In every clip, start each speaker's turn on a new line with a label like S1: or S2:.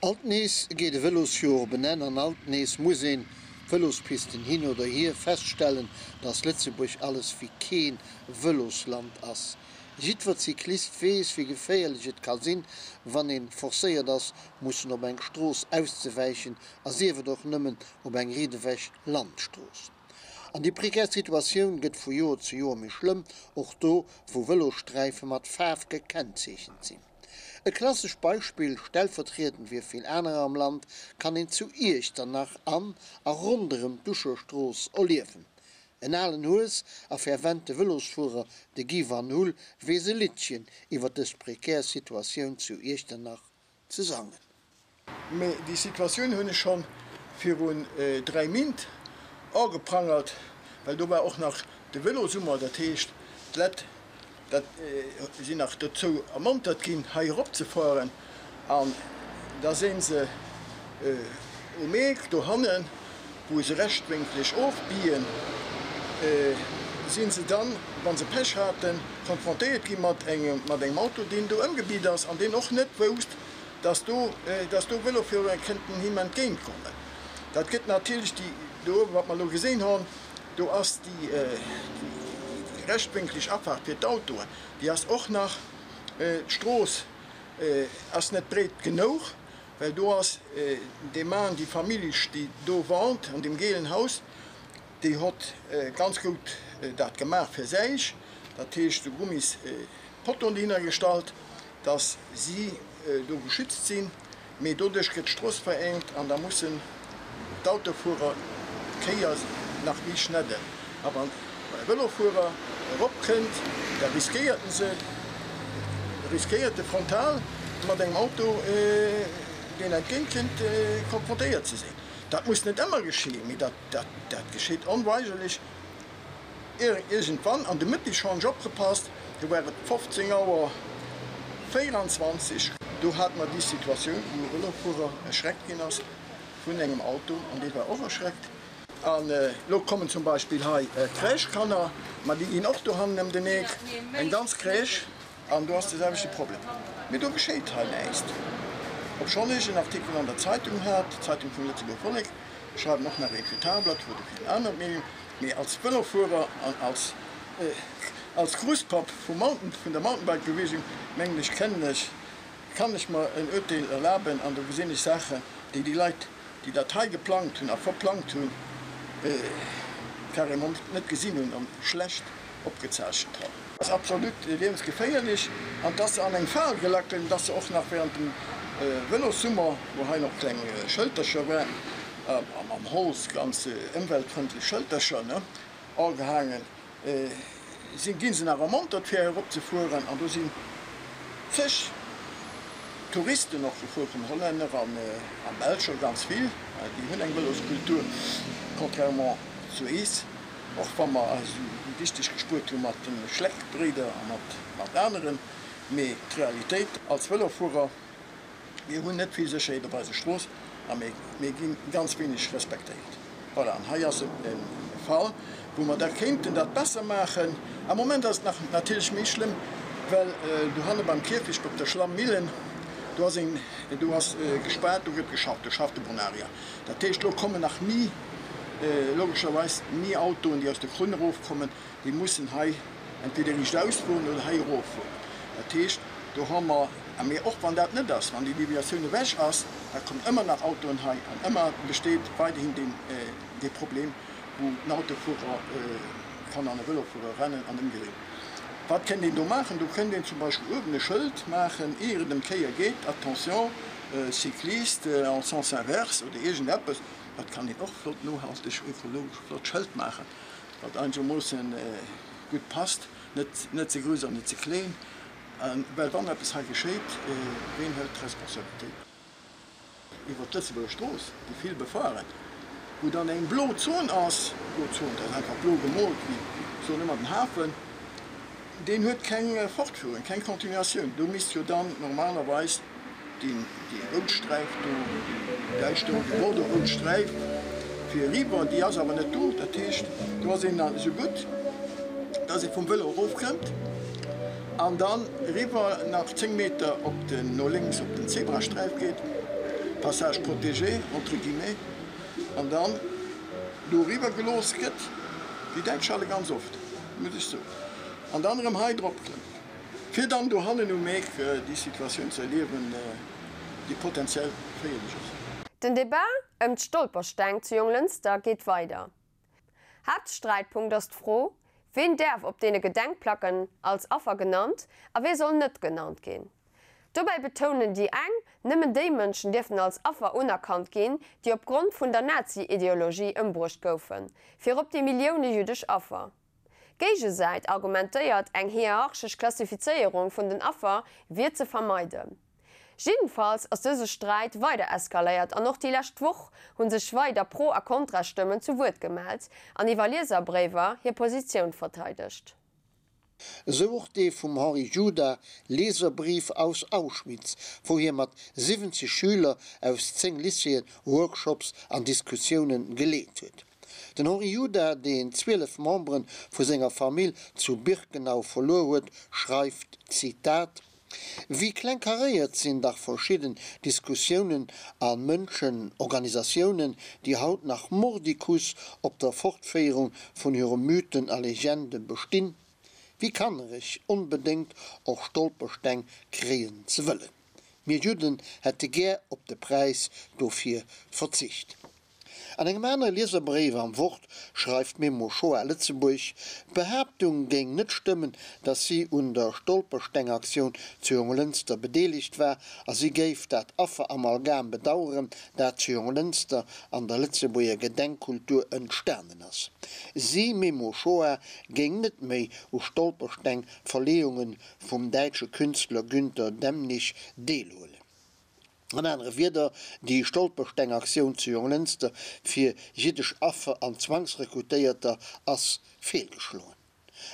S1: Alt nees geet e Vëlosjoer op en Enn an alt nees muss een, Vëlospisten hin oder hier, feststellen, dass Lëtzebuerg alles wéi keen Vëlosland ass. Jiddwer Cyclist weess, wéi geféierlech et ka sinn, wann een forcéiert ass, mussen op eng Strooss auszewäichen, a sief et och nëmmen op eng riedewech Landstrooss. An déi prekär Situatioun gëtt vu Joer zu Joer méi schlëmm, och do, wou Vëlossträife mat Faarf gekennzeechent sinn. E klassescht Beispill, stellvertriedend fir vill anerer am Land, kann een zu Iechternach an a ronderëm d'Uscherstrooss erliewen. En alen Hues a fervente Vëlosfuerer, de Guy Van Hull, weess e Liddchen iwwer dës prekär Situatioun zu Iechternach ze sangen.
S2: Mee déi Situatioun hunn ech schonn virun 3 Mint ageprangert, well do war och nach de Vëlosummer, dat heescht d'Lett dat sinn nach dozou ermontert ginn hei erop ze fueren an da sinn se um Eek dohannen, wou se rechtwénkleg ofbiien, sinn se dann, wa se Pech haten, konfrontéiert gi mat engem Auto, deen do ëmgebiet ass an deen och net wousst, dass do, dass do Vëlofuerer kënnten him entgéint kommen. Dat gëtt natierlech déi do uewen, wat mer elo gesinn hunn, do ass déi, déi rechtwénkleg Afaart fir d'Autoen, déi ass och nach, d'Strooss ass net breet genouch, well do ass dee Mann, déi Famillig, déi do wohnt an deem geelen Haus, déi hott ganz goud dat gemaach fir säich, dat heescht esou Gummis Pottoen dohinner gestallt, dass si do geschützt sinn, mee doduerch gëtt d'Strooss verengt an da mussen d'Autofuerer d'Kéier nach méi schnedden. A wann e Vëlofuerer eropkënnt, da riskéiert en se, riskéiert e frontal mat engem Auto, deen entgéint kënnt, konfrontéiert ze sinn. Dat muss net ëmmer geschéien, mee dat geschitt onweigerlech. Iergendwann an de Mëtteg schonn ech opgepasst, do war et 15 Auer 24, do hate mer déi Situatioun, wou e Vëlofuerer erschreckt ginn ass vun engem Auto an dee war och erschreckt. An elo kommen zum Beispill hei Crèche-Kanner, ma déi ginn och dohannen ëm den Eck, eng ganz Crèche, an do ass de selwechte Problem. Mee do geschéit hei näischt, obschonn ech en Artikel an der Zeitung hat, d'Zeitung vum Lëtzebuerger Vollek, ech schreiwen och nach ee fir d'Tageblatt oder fir en anert Medium. Mee als Vëlofuerer an als als Grusspapp vum Mountain vun der Mountainbike-Beweegung mengen ech kennen ech kann ech mer en Urteel erlaben an do gesinn ech Saachen déi déi Leit déi dat hei geplangt hunn a verplangt hunn carrément net gesinn hunn an schlecht opgezeechent hunn. Ass absolut liewensgeféierlech an dass se an eng Fal gelackelt, dass se och nach während dem Vëlossummer, wou hei nach kleng Schëltercher waren, am Holz, ganz ëmweltfrëndlech Schëltercher, ne, agehaangen sinn, gi se nach ermontert fir erop ze fueren an do sinn zeg Touristen och gefuer komm, Hollänner an Belscher ganz vill, déi hunn eng Vëloskultur, contrairement zu eis, och wa mer eis esou wichteg gespuert hu mat de Schleck-Bréider a mat aneren, mee d'Realitéit als Vëlofuerer, Mir hunn net vill Sécherheet op eiser Strooss a mir gi ganz wéineg respektéiert. Voilà, an hei ass e Fall, wou mer da kéinten dat besser maachen. Am Moment ass et nach natierlech méi schlëmm, well dohanne beim Kierfecht op der Schlammillen, do ass een, do ass gespaart, do gëtt geschafft, do schafft de Bonaria. Dat heescht, elo kommen nach méi, logescherweis méi Autoen, déi aus der Krunn erofkommen, déi mussen hei entweder riichtaus fueren oder hei eroffueren. Dat heescht, do hu mer, a mee och wann dat net ass, wann déi Deviatioun ewech ass, da kommen ëmmer nach Autoen hei an ëmmer besteet weiderhin deen, dee Problem, wou en Autofuerer kann an e Vëlofuerer rennen an ëmgedréint. Wat kéint een do maachen? Do kéint een zum Beispill uewen e Schëld maachen, ier et ëm d'Kéier geet, Attention, cycliste en sens inverse oder iergendeppes. Dat kann een och flott nohalteg, ökologesch flott Schëld maachen. Wat einegermoossen gutt passt, net ze grouss an net ze kleen, well wann eppes hei geschéit, ween hëlt d'Responsabilitéit? Iwwer d'Lëtzebuerger Strooss, déi vill befueren, wou dann eng blo Zon ass, blo Zon, dat ass einfach blo gemoolt, wéi soen ëmmer den Hafen, deen huet keng Fortführung, keng Continuatioun. Do misst jo dann normalerweis Déi rout Sträif do, déi däischter, déi bordeaux-rout Sträif fir eriwwer, déi ass awer net do. Dat heescht, do ass een esou gutt, dass ee vum Vëlo erofkëmmt an dann eriwwer nach 10 Meter op den, no lénks op den Zebrasträif geet. Passage protégé entre guillemets, an dann do eriwwer gelooss gëtt, déi Däitsch hale ganz oft, muss ech soen, an dann erëm hei drop klëmmt, fir dann dohannen um Eck déi Situatioun ze erliewen, déi potenziell geféierlech ass.
S3: Den Debat ëm d'Stolpersteng zu Jonglënster geet weider. Haaptsträitpunkt ass d'Fro, Ween däerf op deene Gedenkplacken als Affer genannt a wee soll net genannt ginn? Dobäi betounen déi eng, nëmmen déi Mënschen dierften als Affer unerkannt ginn, déi op Grond vun der Nazi-Ideologie ëmbruecht goufen, virop déi Millioune jüddesch Affer. D'Géigesäit argumentéiert, eng hierarchesch Klassifizéierung vun den Affer wier ze vermeiden. Jiddefalls ass dëse Sträit weider eskaléiert an och déi lescht Woch hu sech weider Pro a Kontrastëmmen zu Wuert gemellt an iwwer Lieserbréiwer hir Positioun verteidegt.
S1: Esou och dee vum Henri Juda, Leserbrief aus Auschwitz, wou hie mat 70 Schüler aus 10 Lycéeën Workshops an Diskussiounen geleet huet. Den Henri Juda, deen 12 Membere vu senger Famill zu Birkenau verluer huet, schreift, Zitat, Wéi klengkaréiert sinn dach verschidden Diskussiounen a Mënschen, Organisatiounen, déi haut nach mordicus op der Fortféierung vun hire Mythen a Legende bestinn, wéi kannereg, onbedéngt och Stolpersteng kréien ze wëllen. Mir Judden hätte gär op de Präis dofir verzicht. An engem anere Lieserbréif am Wort schreift d'Memo Shoah Lëtzebuerg, d'Behaaptung géing net stëmmen, datt si un der Stolpersteng-Aktioun zu Jonglënster bedeelegt war a si géif dat Afferamalgam bedaueren, dat zu Jonglënster an der Lëtzebuerger Gedenkkultur entstanen ass. Si, Memo Shoah, géing net méi u Stolpersteng-Verleeunge vum däitsche Künstler Günter Demnig deelhuelen. An anere Wierder, déi Stolpersteng-Aktioun zu Jonglënster fir jiddesch Affer an Zwangsrekrutéierter ass feelgeschloen.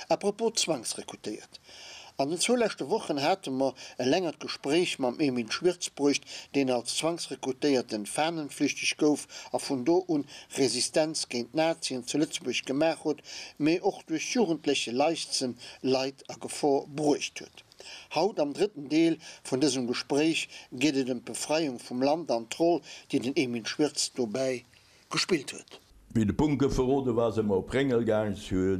S1: À propos Zwangsrekrutéiert, An den zwou leschte Wochen hate mer e längert Gespréich mam Emile Schwirzbruecht, deen als Zwangsrekrutéierten fahnenflüchteg gouf a vun do un Resistenz géint d'Nazien zu Lëtzebuerg gemaach huet, mee och duerch jugendleche Leichtsënn Leit a Gefor bruecht huet. Haut am drëtten Deel vun dësem Gespréich geet et ëm d'Befreiung vum Land an d'Roll, déi den Emile Schwirtz dobäi gespillt huet.
S4: Wéi de Bunke verrode war, si mer op Réngel gaang zu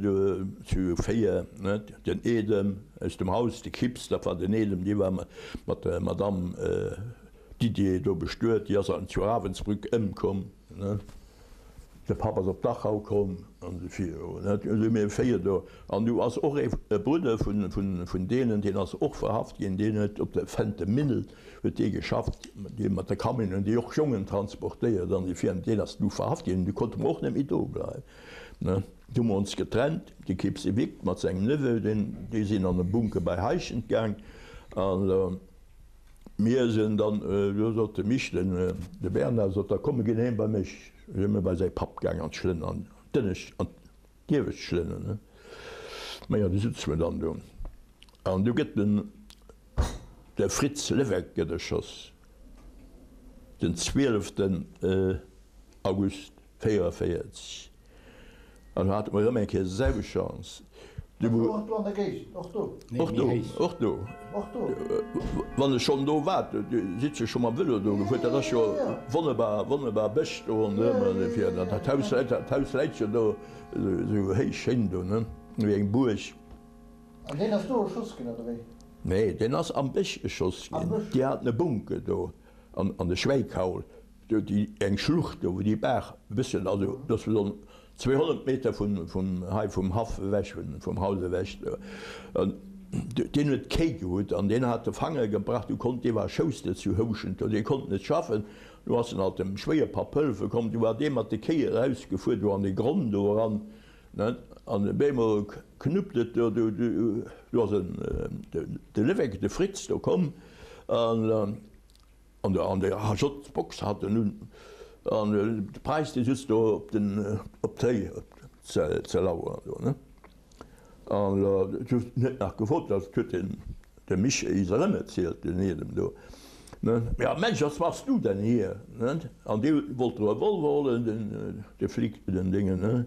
S4: 4, net? Den Edem aus dem Haus, de Kips, dat war den Edem, dee war mat der Madamm Didier do bestuet, déi ass zu Ravensbrück ëmkomm, net? De Papp ass op Dachau komm an esou viru. Du si mir 4 do. An du ass och e Brudder vun deenen, deen ass och verhaft ginn, deen huet op der Fentemille huet dee geschafft, dee mat de Camionen, déi och Jongen transportéiert an déi Firm, deen ass du verhaft ginn. Du konnte mer och net méi do bleiwen. Du hu mer ons getrennt, de Kipse Vic mat sengem Neveu, deen, déi sinn an e Bunker bei Heischent gaang. An mir sinn dann, du sot de Mich, den de Bernard sot da komm mir ginn heem bei mech. Du si mir bei säi Papp gaang an d'Schlënn, an d'ënnescht, an d'iewescht Schlënn, ne. Majo, du sutze mir dann do an du gëtt den, de Fritz Levesque gëtt erschoss, den zwieleften August 44. An do hate mer erëm eng Kéier selwecht Chance.
S1: Du war och do an der Géigend, och do?
S4: Och do, och do.
S1: Och do.
S4: Wann ech schonn do war, du sitz jo scho mam Vëlo do gefuer, dat ass jo wonnerbar, wonnerbar Bësch do ronderëm an esou virun. Dat Haus, dat Haus läit jo do esou héich schéin do, ne, wéi eng Buerg.
S1: An deen ass do erschoss ginn, oder wéi?
S4: Nee, deen ass am Bësch erschoss ginn.
S1: Am Bësch?
S4: Déi haten e Bunker do an de Schweighaul. Do déi eng Schlucht do wou déi Baach e bësschen, also dass wir soen 200 Meter vun vun hei vum Haff ewech, vun vum Haus ewech do, an deen huet d'Kéi gehutt an deen hat de Fanger gebrach, du konnt, dee war Schouster zu Houschent do, dee konnt net schaffen, du ass en alt dem Schwéierpapp hëllefe komm, du war dee mat de Kéi erausgefuer do an dee Gronn do eran, ne, an op eemol knuppt et do, du du ass en de Levecque, de Fritz do komm an. An der an der HJ Box hat en un an de Preis dee sutz do op den op d'Réi ze ze laueren do ne. An et huet net nach gefrot, dat huet den de Mich is erëm erzielt den Edem do ne. Ja Mensch was machst du denn hier ne. An dee wollt de Revolver holen den de Flic den Dingen ne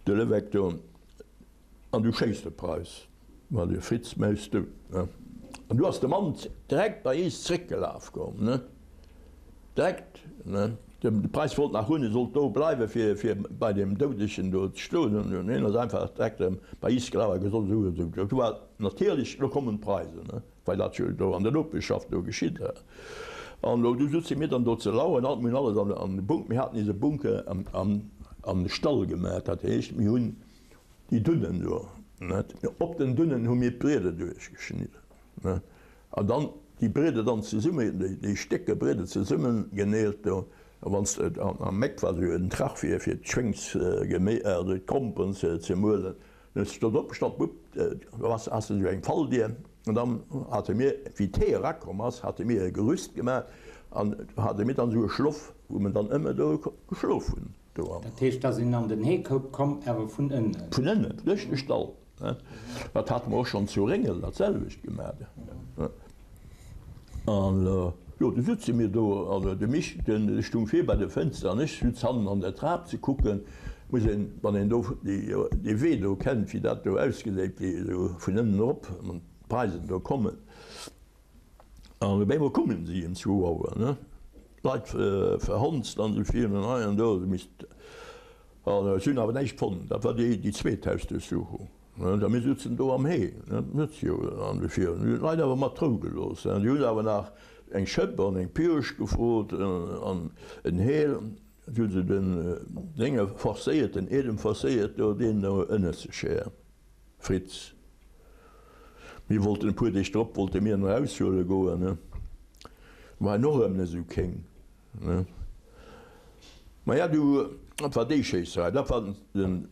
S4: de Levecq do. An du schéiss de Preis, ma de Fritz méchs du, ne? An du ass de Mann direkt bei ees zréckgelaf komm, ne? Direkt, ne? De Preis wollt nach hunn, e sollt do bleiwen, fir, fir bei deem Doudegen do ze stoen. An hien ass einfach direkt erëm bei is gelaf a gesot, esou an esou. Do war natierlech, lo kommen d'Preisen, ne? Well dat jo do an der Nopeschschaft do geschitt war. An lo, du sutze mir dann do ze lauern, alt, mir hunn alles an, an de Bunk, mir haten eise Bunker am, am, an de Stall gemaach. Dat heescht, mir hunn déi Dunnen do, net? Op den Dunnen hu mir d'Brieder duerchgeschnidden. Ne? An dann déi Brieder dann zesummen, déi Stécke Brieder zesummen geneelt do. A wann s de am Meck war esou en Trach fir fir d'Schwéngsgeméi, also d'Gromperen ze ze muelen, dann hues de dot opgestallt, wupp, do has has de esou eng Falldier. An dann hate mir, wéi d'Hee erakomm ass, hate mir e Gerüst gemaach an do hate mir dann esou e Schloff, wou mir dann ëmmer do geschlof hunn. Do
S5: an. Dat heescht, da sinn an den Heekoup komm, awer vun ënnen?
S4: Vun ënnen, duerch de Stall. Dat hate mer och schonn zu Réngel dat selwecht gemaach. An jo, du sutze mir do, an de Mich, dee stung vir bei de Fënster an ech sutz hannen an der Trap ze kucken. Muss een, wann een do dee Wee do kennt, wéi dat do ausgeséit, wéi esou vun ënnen erop an d'Preisen do kommen. An op eemol kommen si ëm zwou Auer, ne? D'Leit verhonzt an esou vill an hei an do. Se misst, an si hunn awer näischt fonnt. Dat war déi, déi zweet Hausduerchsuchung, ne? Da mir sutzen do am Hee, ne? Nützt jo an esou vill. Hunn d'Leit awer mat Rou gelooss, ne? Déi hunn awer nach eng Schëpp an eng Pioche gefrot an en Heel. Du hu se den Dénge forcéiert, den Edem forcéiert do, deen do ënne ze schären. Fritz, Mir wollten e puer Deeg drop wollte mir en eraushuele goen, ne? War en och erëm net esou kéng, ne? Maja, du, dat war déi Schéisserei. Dat war den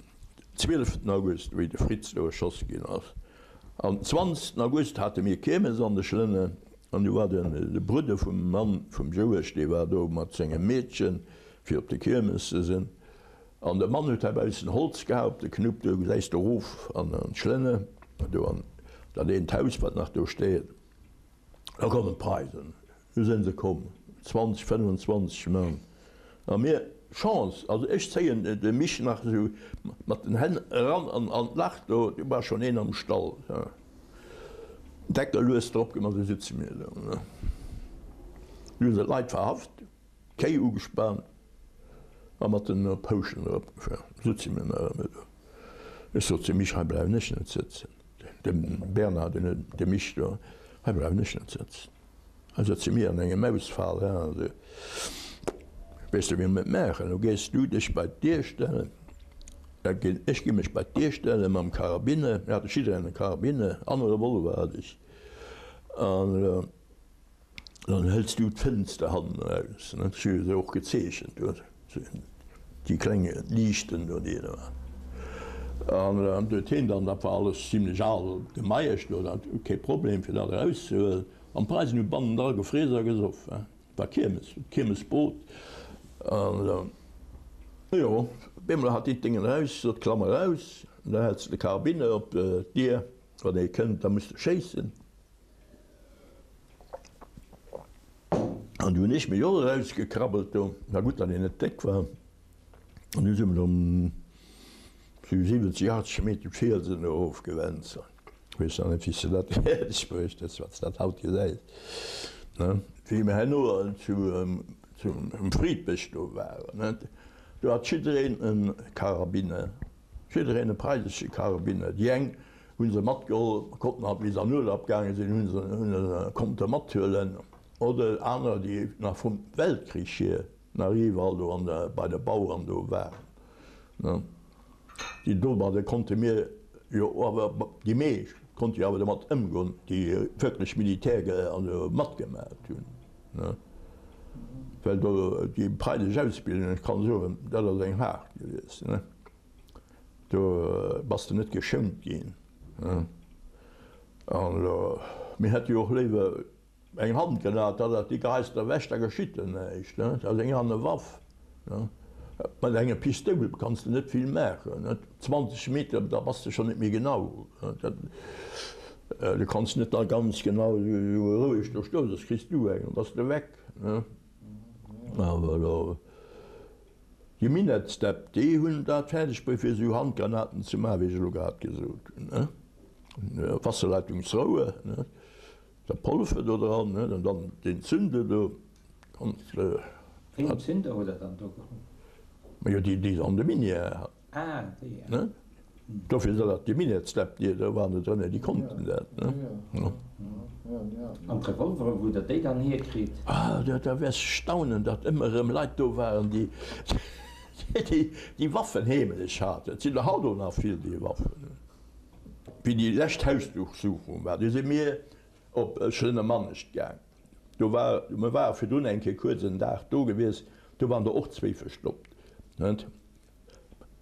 S4: zwieleften August, wéi de Fritz do erschoss ginn ass. An zwanzegsten August hate mir Kiermes an de Schlënne an du war den, de Brudder vum Mann vum Jouesch, dee war do mat sengem Meedchen, fir op de Kiermes ze sinn. An de Mann huet heibaussen Holz geha op de Knupp, do gesäis de erof an d'Schlënne, do an dat eent Haus, wat nach do steet. Da kommen d'Preisen, du sinn se komm, 20, 25 Mann. A mir, Chance, also ech zéien de Mich nach esou mat den Hänn eran an d'Lach, do war schonn een am Stall, Deckel lues drop gemaach, du sitze mir do. Du hu se d'Leit verhaft. D'Kéi ugespaant a mat den Pouschen eropgefuer. Sutze mir nach ëmmer do. Ech sot zum Mich, Hei bleiwen ech net sëtzen. Dem Bernhard, den de Mich do, Hei bleiwen ech net sëtzen. Hei sëtze mir an engem Mausfal. Also, weess de, wéi mir et maachen? Lo gees du dech bei d'Dier stellen, da ginn ech gi mech bei d'Dier stellen mam Karabine. Mir hate jiddereen e Karabine an e Revolver hat ech. An. Dann hëls du d'Fënster hannen eraus, ne? Ech hu se och gezeechent do, déi kleng Liichten do, déi do waren. An dann huet hien dann, dat war alles zimlech al Gemaiesch do, dat kee Problem fir dat erauszehuelen. An d'Preisen hu bannendra gefriess a gesoff, he. War Kiermes, Kiermesbrot. An jo, op eemol hat déi d'Déngen eraus, sot, Klamm eraus, an da hält se de Karabiner op d'Dier, wann ee kënnt, da muss de schéissen. An du hunn ech mech och erausgekrabbelt do, war gutt, datt een net déck war, an du si mer um sou 70, 80 Meter d'Fielsen do erofgewänzelt. Weess nach net, wéi s de dat fäerdeg bruecht hues, wann s de dat haut gesäis, ne? Wéi mir herno zu um Fridbësch do waren, ne, do hat jiddereen e Karabiner, jiddereen e preisesche Karabiner. Déi eng Hunn se matgeholl, konnten halt wéi se an Urlaub gaange sinn, hunn se hunn se konnte mathuelen. Oder anerer déi nach vum Weltkrich hier nach iwwerall do an der bei de Bauern do waren, ne. Déi domadde konnte mir jo awer, déi meescht konnte jo awer domat ëmgoen, déi wierklech Militär also matgemaat hunn, ne. Well do déi preisesch Ausbildung, ech kann soen, dat ass eng haart gewiescht, ne. Do bass de net geschount ginn. An elo, mir hätte jo och léiwer eng Handgranat, da dat déi geheis der ewech, da geschitt der näischt. Dat ass eng aner Waff. Mat enger Pistoul kanns de net vill maachen. 20 Meter, da bass de schonn net méi genau. Du kanns net da ganz genau esou roueg do stoen, soss kriss du eng an bass de weg. Awer elo. Déi Minettsdäpp, déi hunn dat fäerdeg bruecht fir esou Handgranaten ze maachen, wéi ech elo grad gesot hunn, ne? Wasserleitungsrouer, ne? Dat Polver do dran, ne? An dann deen Zünder do. Konnt.
S5: Wéi eng Zünder hutt Der dann do geholl?
S4: Majo, déi, déi se an de Minière haten.
S5: Ah, déi, ja.
S4: Ne? Dofir sinn dat déi Minettsläpp, déi do waren do drënne, déi konnten dat, ne?
S5: An d'Revolveren, wou hutt Der déi dann hierkritt?
S4: Ah, da, da wäers staunen, datt ëmmer erëm Leit do waren, déi, déi, déi Waffen heemlech haten. Et sinn der haut och nach vill, déi Waffen hunn. Wéi déi lescht Hausdurchsuchung war, du si mir op Schlënnermanescht gaang. Do war, mir ware virdrun eng Kéier kuerz en Dag do gewiescht, do waren der och zwéi verstoppt, net?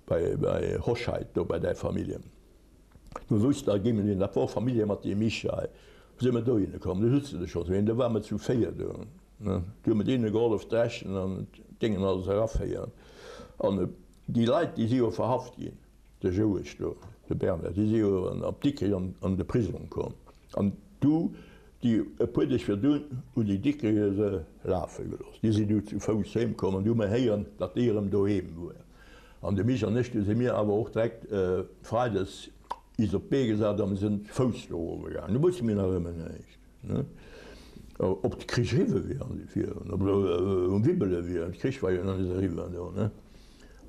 S4: Bei, bei Hoscheid, do bei däi Familljen. Mir woussten, da gi mir hin, dat war och Famillje mat deem Michai. Du si mir dohinne komm, du sutze de schonns, do ware mir zu véier do, ne? Du hu mir deene gehollef dreschen an d'Déngen alles eraféieren. An déi Leit, déi si jo verhaft ginn. De Jouesch do, de Bernhard, déi si jo op Dikrech an de Prisong komm. An du, déi e puer Deeg virdun hunn déi Dikrecher se lafe gelooss. Déi sinn du zu Fouss heem komm an du hu mer héieren, datt déi erëm doheem wuaren. An de Mich an ech, du si mir awer och direkt freides is op d'Bee gesat a mir sinn zu Fouss do erof gaangen. Du wousse mir nach ëmmer näischt. Ob de Krich eriwwe wier an déi Virun, ob elo um Wibbele wier, de Krich war jo nach net eriwwer do, ne?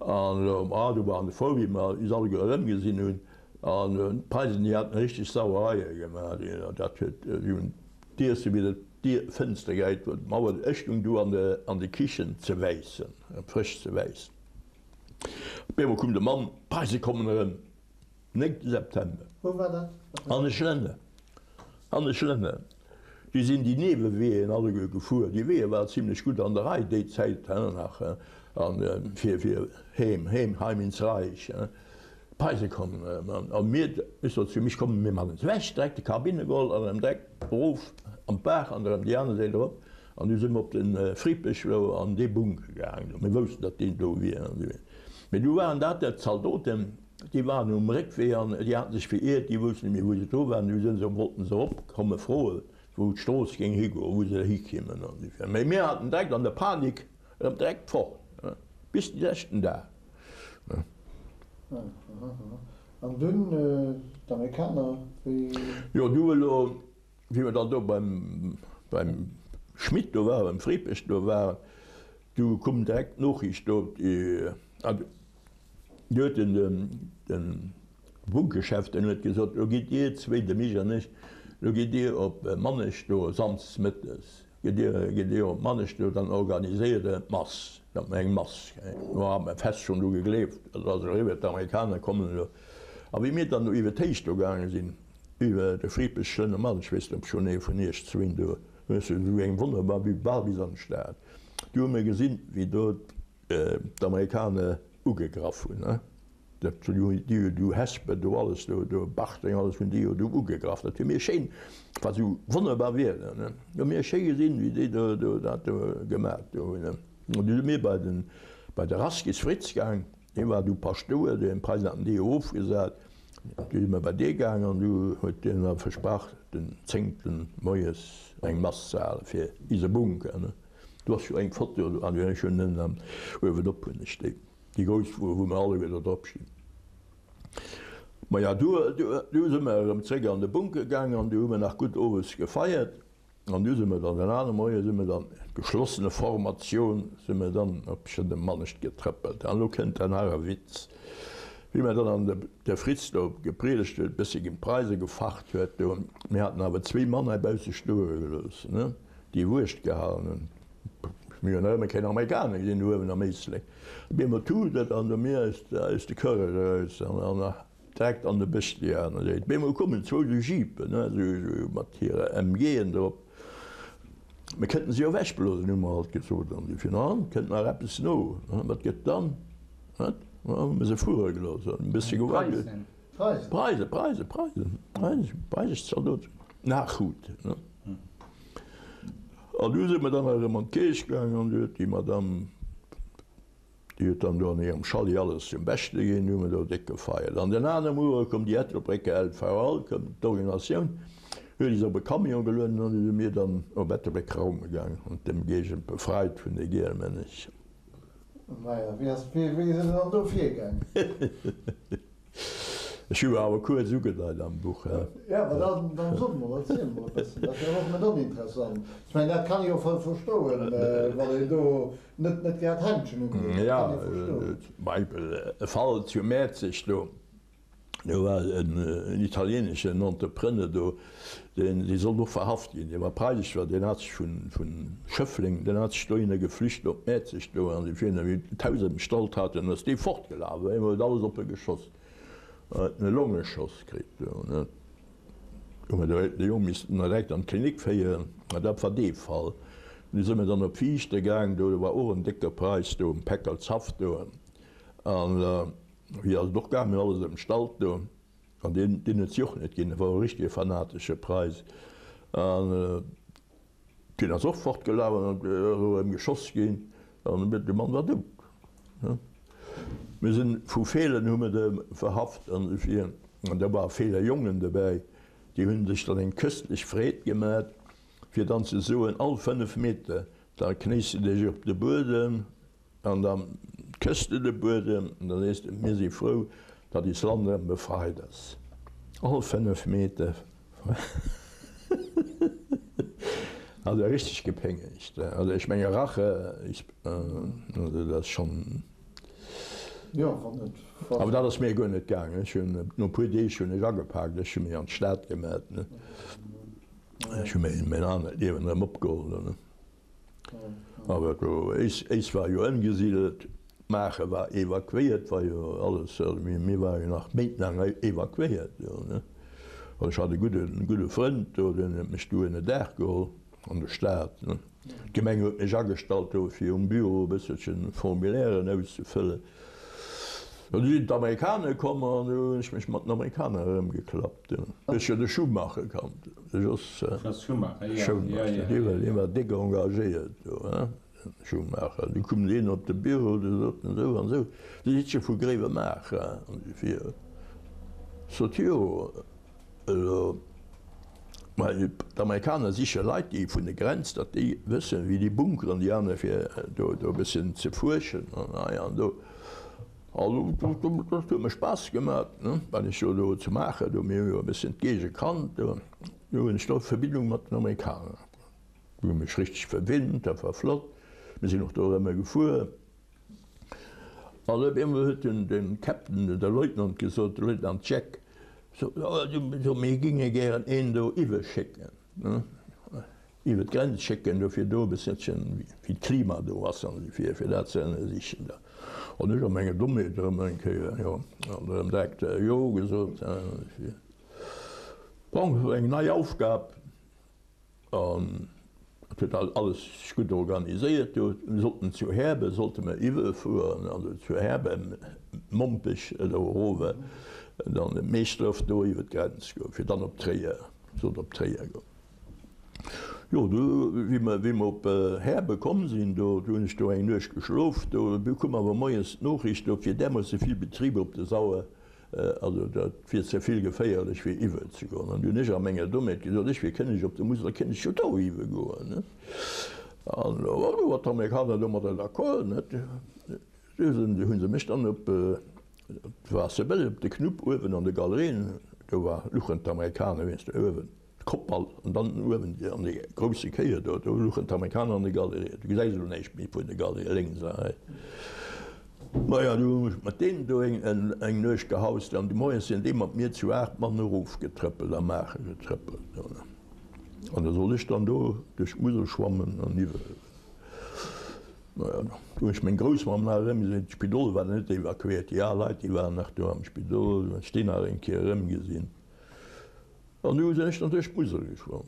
S4: An elo, ah, do waren se frou, wéi mer is alleguer erëmgesinn hunn. An d'Preisen, déi haten richteg Sauereie gemaach, déi, dat huet, déi hunn d'Iesse wéi dat d'Dier, Fënster gehäit huet, d'Mauer, ech stung du an de, an de Kichen ze wäissen, frësch ze wäissen. Op eemol koum de Mann, D'Preise kommen erëm! Néngte September.
S1: Wou war dat?
S4: An de Schlënne. An de Schlënne. Déi sinn déi Nieweweeën alleguer gefuer. Déi Weeë waren zimlech gutt an der Rei déi Zäit nach. An fir, fir heem, heem, heim ins Reich. D'Preise kommen erëm. An mir, ech sot zu mich, komm mir man es ewech, direkt de Karbine geholl an erëm direkt erof an d'Baach an erëm déi aner Säit erop. An du si mer op de Fripech do an dee Bunker gaangen. Mir woussten, datt deen do wier. Mee du waren dat der Zaldoten. Déi waren um Réckwee an déi haten sech veriert, déi woussten net méi wou se dru waren. Du sinn se, wollten se eropkomme froe wou d'Strooss géing higoen, wou se hikimmen an esou virun. Mee mir haten direkt an der Panik erëm direkt fort, bis de leschten Dag.
S1: An dunn d'Amerikaner, wéi?
S4: Jo, du elo, wéi mer dann do beim, beim Schmit do waren, beim Fripech do waren, du koum direkt d'Noochicht do, déi, Du huet den den Bunkeschef, den huet gesot, lo gitt dir zwéi, de Mich an ech, lo gitt dir op Manesch do samsdes mëttes, gitt dir, gitt dir op Manesch do, dann organiséiert der d'Mass, datt mer eng Mass kréien. Do hat mer fest schonn dru gegleeft, dat ass eriwwer, d'Amerikaner kommen elo. A wéi mir dann do iwwer d'Héicht do gaange sinn, iwwer de Fripech, Schlënner, Manesch, weess net, ob schonn ee vun iech zwéin do, hues du esou eng wonnerbar Vue bal bis an d'Stad, du hu mir gesinn, wéi do d'Amerikaner ugegraff hunn, dat hunn déi jo du Hesper do alles do, do Bartreng alles hunn déi jo do ugegraff, dat hu mir schéin, war esou wonnerbar Wieder, ne, hu mir schéi gesinn, wéi déi do do dat do gemat do hunn. An du si mir bei den, bei de Raskis Fritz gaang, dee war du Paschtouer, dee Preisen haten déi jo ofgesat, du si mir bei dee gaang an du huet deen da versprach, den zéngten moies eng Mass ze hale fir ise Bunker, ne. Do ass jo eng Foto do an ech hunn en am uewen op hunn ech déi déi grouss wou wou mer alleguer do drop stinn. Maja du du si mer erëm zréck an de Bunker gaang an du hu mer nach gutt owes gefeiert an du si mer dann den anere Moie si mer dann geschlossene Formatioun si mer dann op Schëddemannescht getrëppelt an elo kënnt dann nach e Witz wéi mer dann an de de Fritz do gepriedegt huet e bësse géint d'Preise gefacht huet do mir haten awer zwéi Mann heibausse stoe gelooss ne. Déi Wuecht gehalen hunn. Mir hunn nach ëmmer keen Amerikaner gesinn do uewen am Éislek. Op eemol tut et an do mir aus de Körre eraus an direkt an de Bësch déi aner Säit. Op eemol kommen zwou esou Jeepen, esou mat hire MGen drop. Mir kënnten se jo ewechblosen, hu mer alt gesot. An déi fir, an kënnt nach eppes no, wat gëtt dann? Wat? Hu mer se fuere gelooss an e bësse gewackelt.
S1: Preisen?
S4: Preisen, Preisen, Preisen, Preisen, preisesch Zaldoten. Nachhut, ne? An du si mer dann erëm an d'Kierch gaangen an du huet déi Madame, déi huet dann do an hirem Schalli alles zum Beschte ginn, du hu mer do déck gefeiert. An den anere Muere koum déi Ettelbrécker LVL, koum d'Ordinatioun, huet is op e Camion gelueden an du si mir dann op Ettelbréck raume gaangen an d'Emgegend befreit vun de Gielmännecher.
S1: Maja, wéi ass, wéi, wéi sidd Der dann do virgaangen?
S4: Ech hu awer kuerz ugedeit am Buch.
S1: Jo, ma dann, dann sot emol, erziel emol e bëssen, dat wär och net oninteressant. Ech mengen, dat kann ee jo voll verstoen, wann een do net, net grad Händschen undeet, dat kann ee verstoen.
S4: Jo, zum Beispill e Fall zu Mäerzeg do. Do war en italieneschen Entrepreneur do, deen, dee sollt och verhaft ginn, dee war preisesch war, deen hat sech vun, vun Schëffleng, deen hat sech dohinner geflücht op Mäerzeg do, an déi virun ewéi d'Haus ëmstallt haten, ass dee fortgelaf, op eemol huet alles op e geschoss, en huet e Longeschoss kritt do, ne. Hu mer de Jong missten direkt an d'Klinik féieren, mä dat war dee Fall. Du si mer dann op Viichte gaang, do war och en décke Preis do um Päckertshaff do, an Wéi ass et och gaangen, alles ëmstallt do. An deen, deen huet si och net ginn, dat war e richtege fanatesche Preis. An deen ass och fortgelaf an ass erëm geschoss ginn an de Mann war dout. Mir sinn vu Feelen hu mer de verhaft an esou vir. An da ware Feeler Jongen dobäi, déi hunn sech dann eng köstlech Freed gemat, fir dann ze soen, all 5 Meter, da knéis de dech op de Buedem, An da kësst de de Buedem an da sees de, Mir si frou, datt is Land erëm befreit ass. All 5 Meter. Also richteg gepéngegt. Also ech menge Rache, also dat ass schonn.
S1: Jo, wann et.
S4: Awer dat ass mir guer net gaangen. Ech hunn no e puer Deeg hunn ech agepaakt, ech hu mech an d'Stad gemellt. Ech hu mäin anert Liewen erëm opgeholl. Awer do, Éis war jo ëmgesidelt, Maacher war evakuéiert, war jo alles, also mir ware jo nach méintlaang evakuéiert do, ne. An ech hat e gudde, gudde Frënd do, deen huet mech du ënner Daach geholl an der Stad, ne. D'Gemeng huet mech agestallt do fir um Büro e bësselchen Formulairen auszefëllen. An du sinn d'Amerikaner komm an du hunn ech mech mat den Amerikaner erëmgeklappt. Ech jo de Schumacher kannt, de Jos
S5: Schumacher, jo,
S4: dee war déck engagéiert do, hein, den Schumacher. Du koum deen op de Büro, du sot en esou an esou, Dir sidd jo vu Gréiwemaacher, an esou vir. Sot, jo, elo, mä d'Amerikaner siche Leit, déi vun der Grenz, datt déi wëssen, wéi déi Bunkeren, déi aner, fir do e bëssen ze fuerschen an hei an do. Also dat huet mer Spaass gemat, wat ech jo do ze maachen do. Mir hu jo e bëssen d'Géigend kannt do. Do hunn ech do Verbindung mat den Amerikaner. Déi hu mech richteg verwinnt, dat war flott. Mir sinn och do erëm gefuer. An op eemol huet den de Captain, de Leutnant gesot, de Leutnant Jack, sot, jo mir géinge gären een do iwwerschécken. Iwwer d'Grenz schécken, do fir do e bësselchen, wéi d'Klima do ass an esou fir, fir dat ze ënnersichen da. An ech a menge Dommheet erëm eng Kéier, jo, an erëm direkt jo gesot. Bon, eng nei Aufgab an et huet alles sech gutt organiséiert do. Mir sollten zu Häerbe sollte mer iwwerfueren, also zu Häerbe, Mompech do erof, dann Meeschdref do iwwer d'Grenz goen, fir dann op Tréier, sollt op Tréier goen. Jo, du, wéi mer, wéi mer op Häerbe komm sinn, do, do hunn ech do eng Nuecht geschlof. Do, du koum awer moies d'Noriicht, do wier därmoosse vill Betrib op der Sauer, also dat wier ze vill geféierlech fir iwwer ze goen. An du hunn ech a menger Dommheet gesot, ech wier Kënneg op der Musel, da kéint ech jo do iwwer goen, ne? An do war d'Amerikaner domadder d'accord, net? Du hu se mech dann op d'Waasserbëlleg, op de Knupp uewen an de Galerien, do war, luchen d'Amerikaner, weess de, uewen. D'Koppel an dann uewen an dee grousse Kéier do, do luchen d'Amerikaner an de Galerien. Du gesäis elo näischt méi vun de Galerien lénks a riets. Maja, du hunn ech mat deenen do eng Nuecht gehaust an de Moies sinn déi mat mir zu 8 Mann erofgetrëppelt a Maacher getrëppelt. An da sollt ech dann do duerch d'Musel schwammen an iwwer. Maja, du hunn ech meng Groussmamm nach erëmgesinn. D'Spidol war net evakuéiert, déi al Leit, déi waren nach do am Spidol. Du hunn ech déi nach eng Kéier erëmgesinn. An du sinn ech dann duerch d'Musel geschwomm.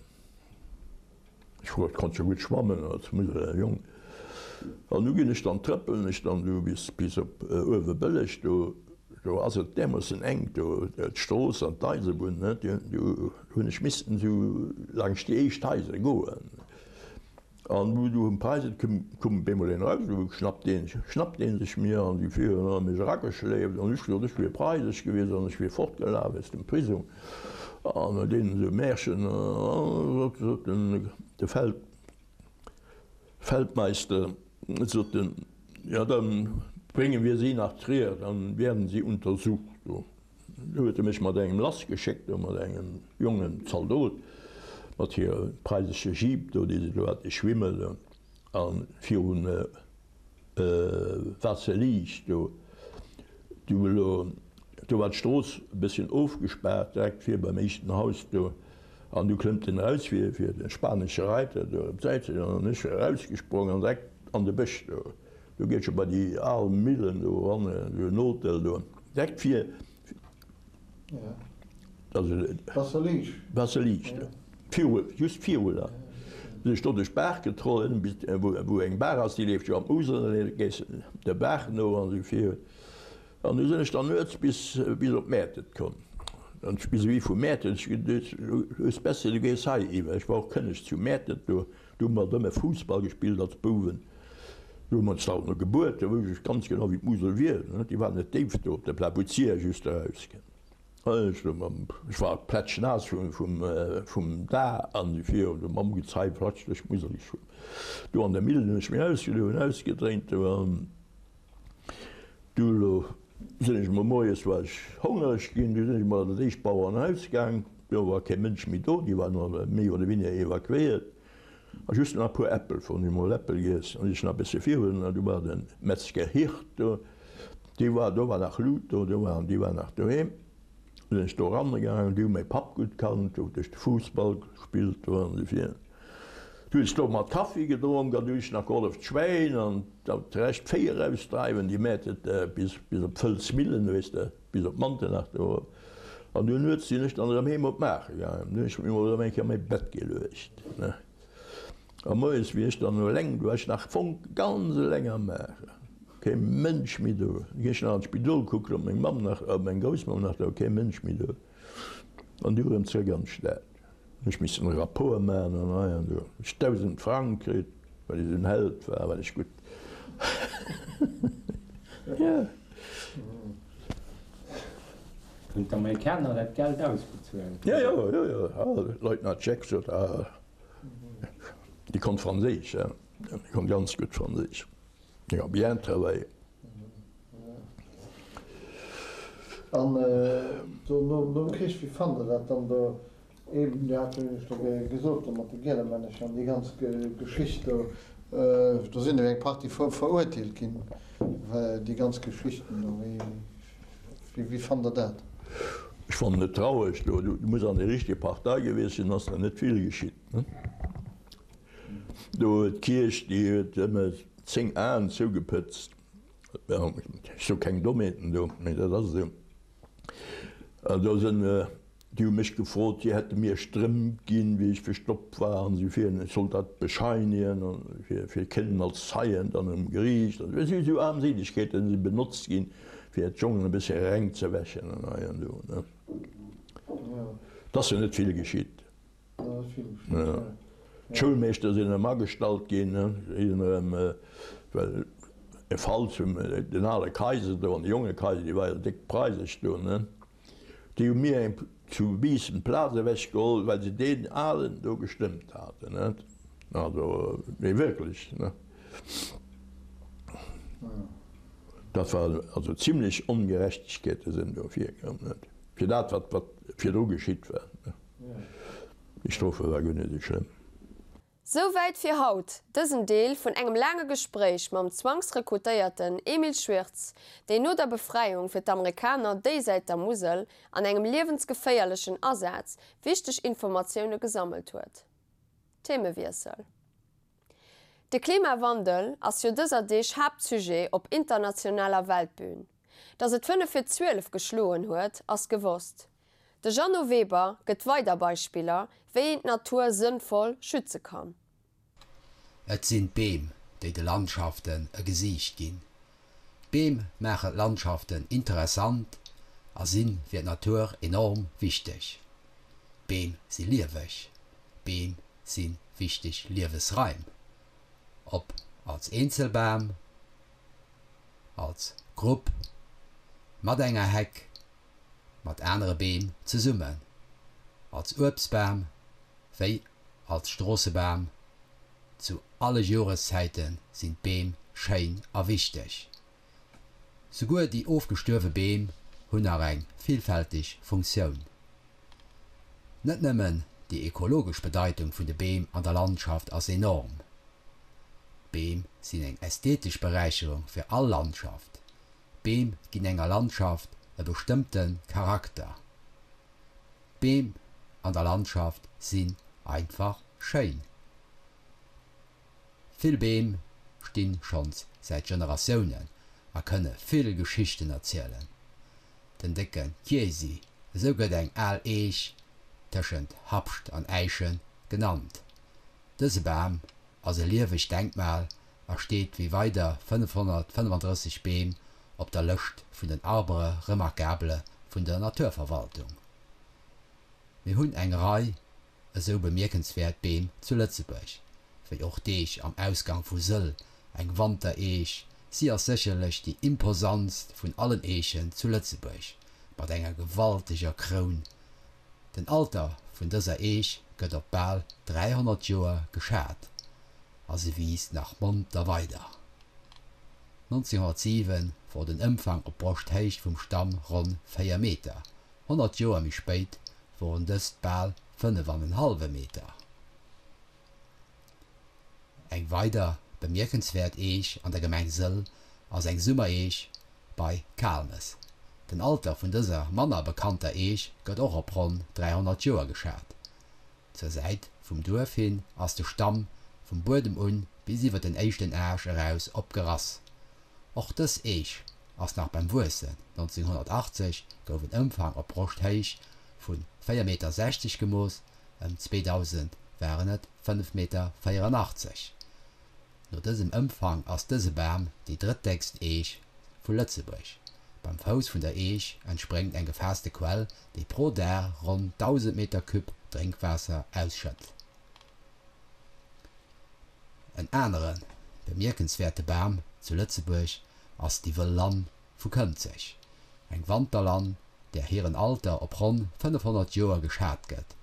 S4: Ech wor, konnt jo gutt schwammen als Museler Jong. An du ginn ech dann, trëppelen ech dann du bis, bis op Uewerbëlleg. Do, do ass et därmoossen enk do, d'Strooss an d'Eisebunn, ne, du hunn ech missten esou laangscht déi éischt Haiser goen. An du du um Preisen koum op eemol een eraus, du schnappt deen, schnappt deen sech mir an déi vier hunn mech erageschleeft an ech gesot, ech wier preisesch gewiescht an ech wier fortgelaf aus dem Prisong. An deen esou Märchen, sot, sot den, de Feld, Feldmeister, sot en, ja dann bringen wir Sie nach Trier, dann werden Sie untersucht. Du huet e mech mat engem lassgeschéckt, do mat engem jongen Zaldot, mat hire preisesche Jeep do, déi se do hate schwimme do, a virun Waasserliicht do, du elo, do war d'Strooss e bësschen ofgespaart, direkt vir beim éischten Haus do, an du klëmmt en eraus fir fir de spanesche Reiter do op d'Säit ze goen, an ech erausgesprong an direkt an de Bësch do. Do geet scho bei déi al Millen do eran, do en Hotel do, direkt vir, also Waasserliicht, viru, just viru der. Sinn ech do duerch d'Baach getrollt, bis wou eng Baach ass, déi leeft jo am Musel, an da gees der Baach no an esou virun. An du sinn ech dann nuets bis bis op Mäertert komm. An vis-à-vis vu Mäertert, ech geduet, hues besser du gees hei iwwer. Ech war och Kënneg zu Mäertert do. Do hu mer ëmmer Fussball gespillt als Bouwen. Do hu mer ons alt no gebuert, do wousst ech ganz genau wéi d'Musel wier. Déi war net déif do op der Plaz, wou d'Sier just erauskënnt. Ech war plätschnaass vum Da an si vir hu mam Gezei flatsch duerch d'Musel geschwommen. Do an der Millen hunn ech mech ausgedoen, ausgedréint do an du elo sinn ech mol moies war ech hongereg ginn, du sinn ech mol an dat éischt Bauerenhaus gaang. Do war kee Mënsch méi do, déi waren all méi oder weniger evakuéiert. A just nach e puer Äppel fonnt, hu mol Äppel giess an ech nach e bësse virun. An du war de Metzger Hirt do, dee war, do war nach Lut do, do waren, déi waren nach doheem. Du sinn ech do eran gaangen, déi hu mäi Papp gutt kannt, do huet ech de Fussball gespillt do an esou vir. Du hunn ech do mat Kaffi gedronk an du hunn ech nach gehollef d'Schwäin an d'Recht d'Véi erausdreiwen, déi mäert et bis bis op d'Fëlsmillen, weess de. Bis op Manternach do erop. An du nuets sinn ech dann erëm heem op Maacher gaangen. Du hunn ech mech mol erëm eng Kéier a mäi Bett geluecht, ne. A moies wéi ech dann eleng, du war ech nach fonk ganz eleng am Maacher, kee Mënsch méi do. Du ginn ech nach an d'Spidol kucken, ob meng Mamm nach, ob meng Groussmamm nach do, kee Mënsch méi do. An du erëm zrëck an d'Stad. Hunn ech missen e Rapport maachen an hei an do. Ech 1.000 Frang kritt, well ech esou en Held war, well ech gutt, jo.
S5: Hunn d'Amerikaner dat Geld ausbezuelt?
S4: Jo, jo, jo, jo. Leutnant Jack sot, ah, dee konnt Franséisch, hein, dee konnt ganz gutt Franséisch. Jo, bien travaillé.
S1: An do nom Krich, wéi fannt Der dat dann do eben, Dir hat jo do gesot do mat de Gielemännercher an déi ganz Geschicht do, do sinn jo eng Partie verurteelt ginn, déi ganz Geschichten do, wéi wéi fannt Der dat?
S4: Ech fannen et traureg do, du muss an der richteger Partei gewiescht sinn, ass der net vill geschitt. Do huet d'Kierch, déi huet ëmmer 10 Aen zougepëtzt. Ech soe keng Dommheeten do, mee dat ass esou. An do sinn, déi hu mech gefrot, si hätte mir Strëmp ginn, wéi ech verstoppt war an esou virun, ech sollt dat bescheinigen fir, fir kënnen als Zeien dann um Geriicht. An esou, esou Armseligkeeten si benotzt ginn, fir d'Jongen e bësse reng ze wäschen an hei an do, ne. Et ass jo net vill geschitt. D'Schoulmeeschter sinn erëm agestallt ginn, si sinn erëm, well e Fall zum, den ale Kaiser do an de jonge Kaiser, déi war jo déck preisesch do, ne, déi hu mir eng zu Biissen d'Plaz ewech geholl, well se deen alen do gestëmmt haten, ne, also, mee wierklech, ne. Dat war also zimlech Ongerechtegkeete sinn do virkomm, ne, fir dat wat, wat virdru geschitt war, ne. Déi Strofe war guer net esou schlëmm.
S3: Souwäit fir haut dësen Deel vun engem laange Gespréich mam Zwangsrekrutéierten Emil Schwirtz, deen no der Befräiung fir d'Amerikaner déisäit der Musel an engem liewensgeféierlechen Asaz wichteg Informatioune gesammelt huet. Themewiessel. De Klimawandel ass jo dëser Deeg Haaptsujet op internationaler Weltbün. Datt et 5 vir 12 geschloen huet, ass gewosst. De Jeannot Weber gëtt weider Beispiller, wéi een d'Natur sënnvoll schütze kann.
S6: Et sinn d'Beem, déi de Landschaften e Gesiicht ginn. D'Beem maachen d'Landschaften interessant a si fir d'Natur enorm wichteg. D'Beem si lieweg. D'Beem si wichteg Liewesraim, ob als Eenzelbam, als Grupp, mat enger Heck, mat anere Beem zesummen, als Uebstbam wéi als Stroossebam, zu alle Joreszäite sinn d'Beem schéin a wichteg. Souguer déi ofgestuerwe Beem. hunn nach eng villfälteg Funktioun. Net nëmmen déi ekologesch Bedeitung vun de Beem an der Landschaft ass enorm. D'Beem sinn eng ästhetesch Beräicherung fir all Landschaft. D'Beem ginn enger Landschaft e bestëmmte Charakter. D'Beem an der Landschaft sinn einfach schéin. Vill Beem stinn schonns säit Generatiounen a kënne vill Geschichten erzielen. Den décke Chiesi, esou gëtt eng al Eech tëschent Habscht an Äischen genannt. Dëse Bam ass e liewegt Denkmal a steet wéi weider 535 Beem op der Lëscht vun den Arbres remarquables vun der Naturverwaltung. Mir hunn eng Rei esou bemierkenswäert Beem zu Lëtzebuerg, wéi och d'Eech am Ausgang vu Sëll, eng Wantereech, si ass sécherlech déi imposantst vun allen Eechen zu Lëtzebuerg, mat enger gewalteger Kroun. Den Alter vun dëser Eech gëtt op bal 300 Joer geschat a se wiisst nach monter weider. 1907 wor den Ëmfang op Broschthéicht vum Stamm ronn 4 Meter, 100 Joer méi spéit woren dëst bal 5 an en hallwe Meter. Eng weider bemierkenswäert Eech an der Gemeng Sëll ass eng Summereech bei Kaalmes. Den Alter vun dëser manner bekannter Eech gëtt och op ronn 300 Joer geschat. Zur Säit vum Duerf hin ass de Stamm vum Buedem un bis iwwer den éischten Aasch eraus opgerass. Och dës Eech ass nach beim Wuessen, 1980 gouf en Ëmfang op Broschthéich vu 4,60 Meter gemooss, ëm 2000 waren et 5,84 Meter. No dësem Ëmfang ass dëse Bam déi drëttdéckst Eech vu Lëtzebuerg. Beim Fouss vun der Eech entspréngt eng gefaasste Quell, déi pro Dag ronn 1.000 Meter Cube Drénkwaasser ausschëtt. En anere bemierkenswäerte Bam zu Lëtzebuerg ass déi Wëll Lann vu Kënzeg, eng Wanterlann, där hiren Alter op ronn 500 Joer geschat gëtt,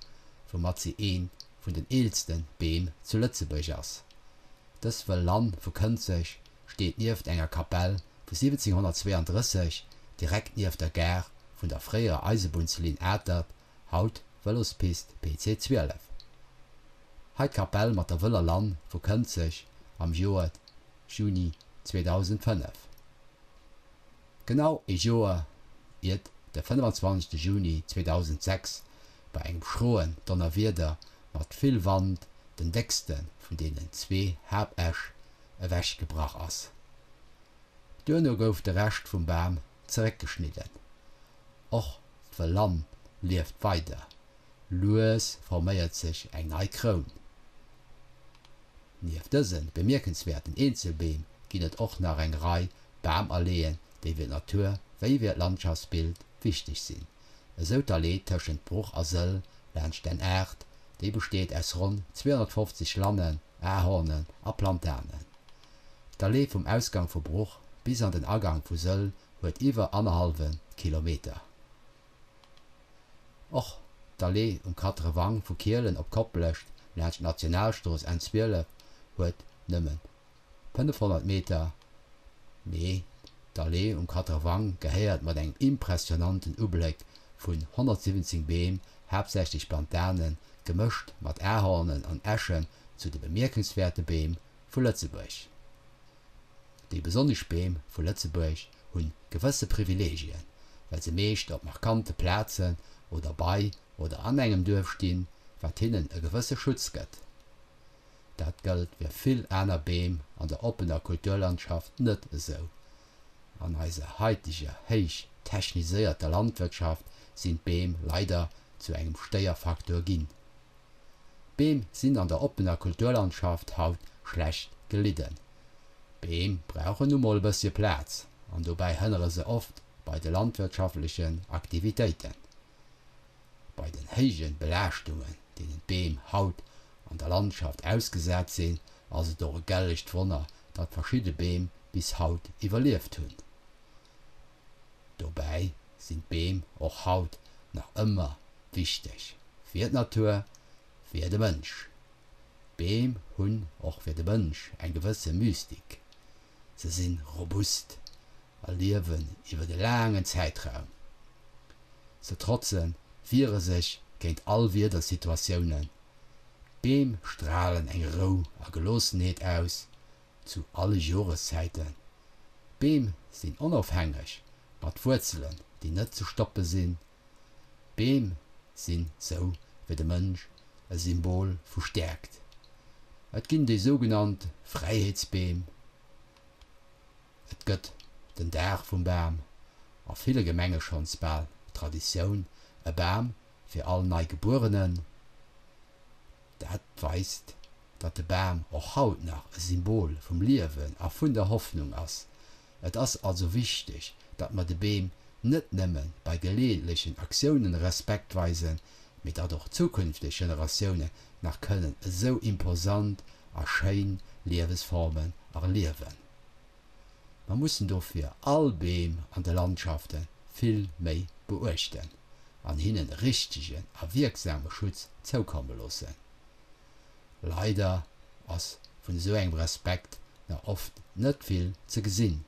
S6: woumat si ee vun den eelste Beem zu Lëtzebuerg ass. Dës Wëll Lann vu Kënzeg steet nieft enger Kapell vu 1732 direkt nieft der Gare vun der fréierer Eisebunnslinn Atert, haut Vëlospist PC 12. Hei d'Kapell mat der Wëller Lann vu Kënzeg am Joer Juni 2005. Genau ee Joer iert de 25 Juni 2006 bei engem schroen Donnerwieder mat vill Wand den déckste vun deenen zwee Haaptäsch ewechgebrach ass. Duerno gouf de Rescht vum Bam zeréckgeschnidden. Och d'Wëllann lieft weider, lues forméiert sech eng nei Kroun. Nieft dëse bemierkenswäerten Eenzelbeem ginn et och nach eng Rei Bamalleeën, déi fir d'Natur wéi fir d'Landschaftsbild wichteg sinn. Esou d'Allee tëschent Bruch a Sëll laanscht den 8, déi besteet aus ronn 250 Lannen, Ahornen a Plantanen. D'Allee vum Ausgang vu Bruch bis an den Agang vu Sëll huet iwwer annerhallwe Kilometer. Och d'Allee um Quatrewank vu Kielen op Koplescht laanscht d'Nationalstrooss N 12 huet nëmme 500 Meter, mee d'Allee um Quatrewank gehéiert mat engem impressionanten Ubléck vun 117 Beem, haaptsächlech Plantanen, gemëscht mat Ahornen an Eschen, zu de bemierkenswäerte Beem vu Lëtzebuerg. Déi besonnesch Beem vu Lëtzebuerg hunn gewësse Privileegien, well se meescht op markante Plazen oder bei oder an engem Duerf stinn, wat hinnen e gewësse Schutz gëtt. Dat gëllt fir vill aner Beem an der oppener Kulturlandschaft net esou. An eiser haiteger héich techniséierter Landwirtschaft sinn d'Beem leider zu engem Stéierfaktor ginn. D'Beem sinn an der oppener Kulturlandschaft haut schlecht gelidden. D'Beem brauchen nu mol e bëssche Plaz an dobäi hënnere se oft bei de landwirtschaftlechen Aktivitéiten. Bei den héije Belaaschtungen, deenen d'Beem haut an der Landschaft ausgesat sinn, ass et och e gellegt Wonner, datt verschidde Beem bis haut iwwerlieft hunn. Dobäi sinn d'Beem och haut nach ëmmer wichteg fir d'Natur, fir de Mënsch. D'Beem hunn och fir de Mënsch eng gewësse Mystik. Se si robust a liewen iwwer e laangen Zäitraum. Se trotzen, wiere sech géint all Wiedersituatiounen. D'Beem stralen eng Rou a Geloossenheet aus, zu alle Joreszäiten. D'Beem sinn onofhängeg, mat Wuerzelen, déi net ze stoppe sinn. D'Beem sinn, sou wéi de Mënsch, e Symbol vu Stäerkt. Et ginn déi sougenannt Fräiheetsbeem. Et gëtt den Dag vum Bam, a ville Gemenge schonns bal Traditioun, e Bam fir all Neigebuerenen. Dat weist, datt de Bam och haut nach e Symbol vum Liewen a vun der Hoffnung ass. Et ass also wichteg, datt mer de Beem net nëmme bei geleeëntlechen Aktiounen Respekt weisen, mee datt och zukünfteg Generatiounen nach kënnen esou imposant a schéin Liewesformen erliewen. Mer mussen dofir all Beem an de Landschafte vill méi beuechten an hinnen e richtegen a wierksame Schutz zoukomme loossen. Leider ass vun esou engem Respekt nach oft net vill ze gesinn,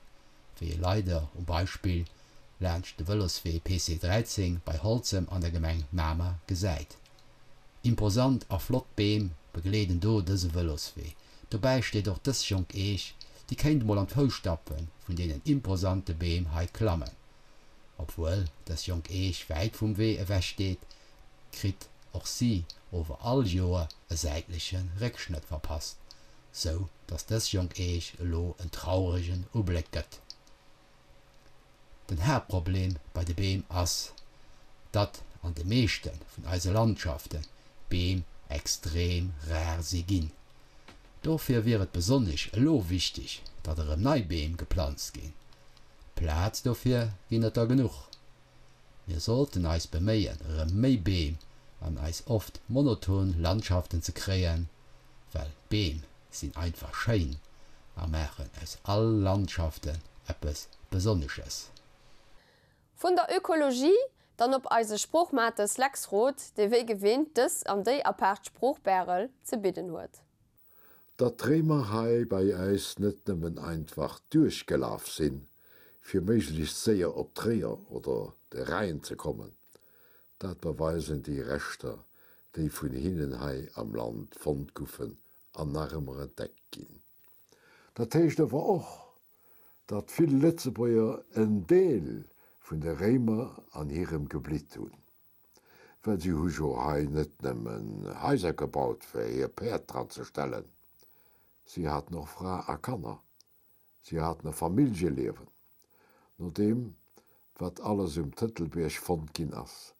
S6: wéi ee leider um Beispill laanscht de Vëloswee PC 13 bei Holzem an der Gemeng Mamer gesäit. Imposant a flott Beem begleeden do dëse Vëloswee. Dobäi steet och dës jonk Eech, déi kéint mol an d'Fousstappe vun deenen imposante Beem hei klammen. Obwuel dës jonk Eech wäit vum Wee ewech steet, kritt och si ower all Joer e säitleche Réckschnëtt verpasst, sou datt dës jonk Eech elo en trauregen Ubléck gëtt. Den Haaptproblem bei de Beem ass, datt an de meeschte vun eise Landschaften d'Beem extrem rar si ginn. Dofir wier et besonnesch elo wichteg, datt erëm nei Beem geplanzt ginn. Plaz dofir ginn et der genuch. Mir sollten eis beméien, erëm méi Beem an eis oft monoton Landschaften ze kréien, well Beem sinn einfach schéin a maachen aus all Landschaften eppes Besonnesches.
S3: Vun der Ökologie dann op eise Sproochmates Lex Roth, dee wéi gewinnt dës an déi apaart Sproochpärel ze bidden huet.
S7: Datt d'Réimer hei bei äis net nëmmen einfach duerchgelaf sinn, fir méiglechst séier op Tréier oder de Rhäin ze kommen, dat beweisen déi Reschter, déi vun hinnen hei am Land fonnt guffen an nach ëmmer entdeckt ginn. Dat heescht awer och, datt vill Lëtzebuerger en Deel vun de Réimer an hirem Geblitt hunn, well si hu jo hei net nëmmen Haiser gebaut fir hir Päerd dran ze stellen, si haten och Fra a Kanner, si haten e Familljeliewen. No deem wat alles um Tëtelbierg fonnt ginn ass,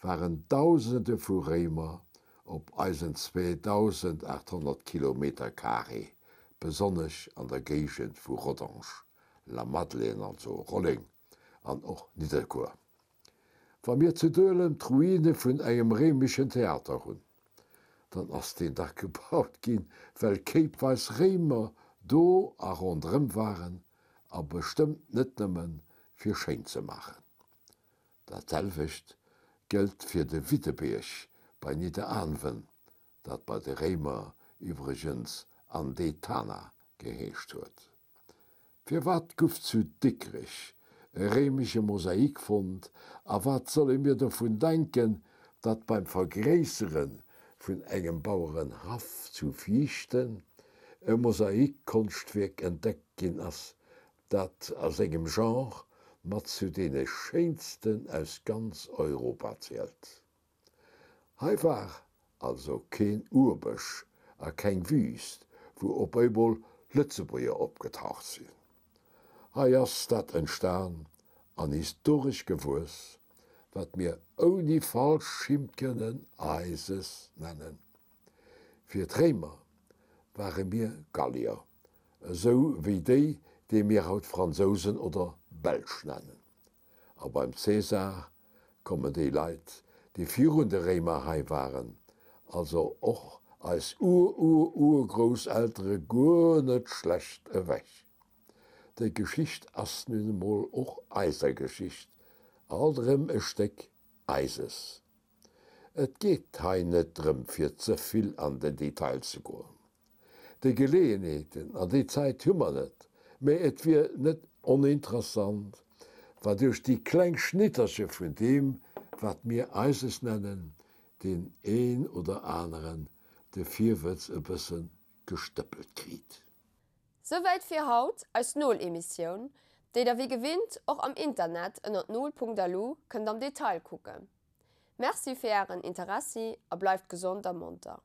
S7: waren Dausende vu Réimer op eisen 2.800 Kilometercarré, besonnesch an der Géigend vu Rodange, Lamadelaine, also Rolleng, an och Nidderkuer. Wa mir zu Duelem d'Ruine vun engem réimeschen Theater hunn, dann ass deen dach gebaut ginn, well kéipweis Réimer do a ronderëm waren a bestëmmt net nëmmen fir schéin ze maachen. Dat selwecht gëllt fir de Widdebierg bei Nidderaanwen, dat bei de Réimer iwwregens Andetana geheescht huet. Firwat guff zu Dikrech e réimesche Mosaik fonnt a wat solle mir dovun denken, datt beim Vergréissere vun engem Bauerenhaff zu Viichten e Mosaik-Konschtwierk entdeckt ginn ass, dat a sengem Genre mat zu deene schéinsten aus ganz Europa zielt. Hei war also keen Urbësch a keng Wüst, wou op eemol Lëtzebuerger opgetaucht sinn. Hei ass dat entstan an historesch gewuess, wat mir ouni falsch Schimmt kënnen eises nennen. Fir d'Réimer ware mir Gallier, esou wéi déi, déi mir haut Fransousen oder Belsch nennen. A beim Cäsar kommen déi Leit, déi virun de Réimer hei waren, also och eis Ur-Ur-Urgrousseltere guer net schlecht ewech. Déi Geschicht ass nun emol och eiser Geschicht, alt erëm e Stéck eises. Et geet hei net drëm fir ze vill an den Detail ze goen. Déi Geleeënheeten an déi Zäit hu mer net, mä et wier net oninteressant, wa duerch déi kleng Schnitterche vun deem. wat mir eises nennen, deen een oder aneren de Virwëtz e bësse gestëppelt kriit.
S3: Souwäit fir haut eis Nol-Emissioun, déi der wéi gewinnt och am Internet ënnert nol.lu kënnt am Detail kucken. Merci fir ären Interessi a bleift gesond a monter.